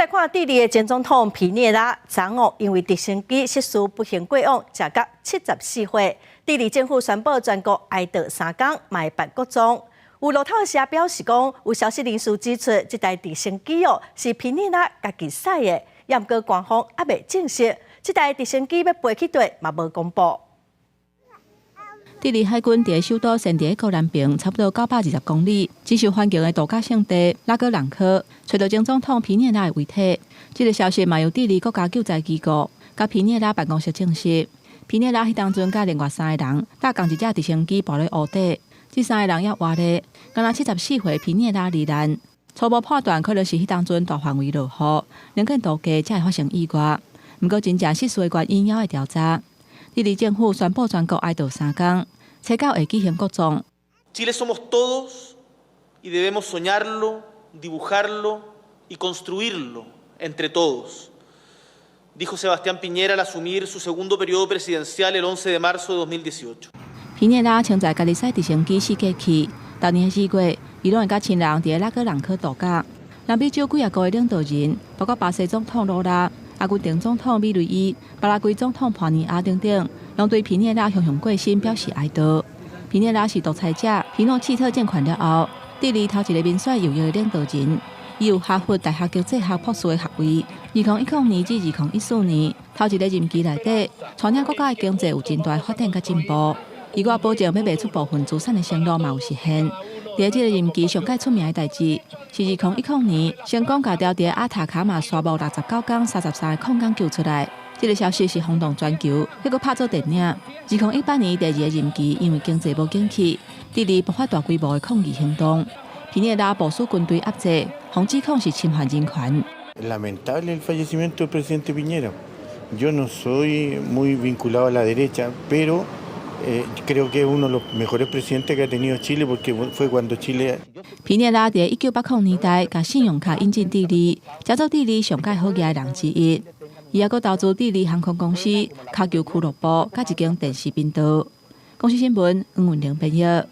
來看智利的前總統皮涅拉，昨昏因為直升機失事不幸過往，終甲74歲。智利政府宣布全國哀悼3工，嘛會辦國葬。有路透社表示講，有消息人士指出，這台直升機哦是皮涅拉家己駛的，毋過官方猶未證實，這台直升機欲飛去佗嘛無公布。智利海軍佇首都聖地亞哥南邊，差不多920公里，真受歡迎的度假勝地拉哥朗科，揣著前總統皮涅拉的遺體。這个消息嘛由智利國家救災機構佮皮涅拉辦公室證實。皮涅拉彼當陣佮另外三個人搭仝一架直升機跋咧湖底，這三個人猶活咧，敢若74歲皮涅拉罹難。初步判斷可能是彼當陣大範圍落雨，能見度低才會發生意外。毋過真正失事的原因猶愛調查。智利政府宣布全國哀悼3工，初九會舉行國葬。 Chile somos todos y debemos soñarlo, dibujarlo y construirlo entre todos, dijo Sebastián Piñera al asumir su segundo periodo presidencial el 11 de marzo de 2018. 皮涅拉曾在家己駛直升機死過去，逐年4月，伊攏會佮親人佇拉哥朗科度假。南美洲幾仔個的領導人，包括巴西總統魯拉、阿根廷總統米雷伊、巴拉圭總統潘尼亞等等，攏對皮涅拉雄雄過身表示哀悼。皮涅拉是獨裁者皮諾契特政權了後，智利頭一个民選右翼的領導人。伊有哈佛大學經濟學博士的學位。2010年至2014年，頭一个任期內底，帶領國家的經濟有真大發展佮進步。伊閣保證欲賣出部分資產的承諾嘛有實現。佇這个任期上蓋出名的代誌，是2010年成功共牢佇阿塔卡馬沙漠69工33个礦工救出來。這个消息是轟動全球，彼閣拍做電影。2018年第二个任期因為經濟無景氣，智利爆發大規模的抗議行動，皮涅拉部署軍隊壓制，予指控是侵犯人權。 Lamentable el fallecimiento del presidente Piñera. Yo no soy muy vinculado a la derecha, pero creo que es uno de los mejores presidentes que ha tenido Chile porque fue cuando Chile 皮涅拉佇1980年代共信用卡引進智利，成做智利上蓋好額的人之一。伊猶閣投資智利航空公司、跤球俱樂部佮一間電視頻道。公視新聞黃文玲編譯。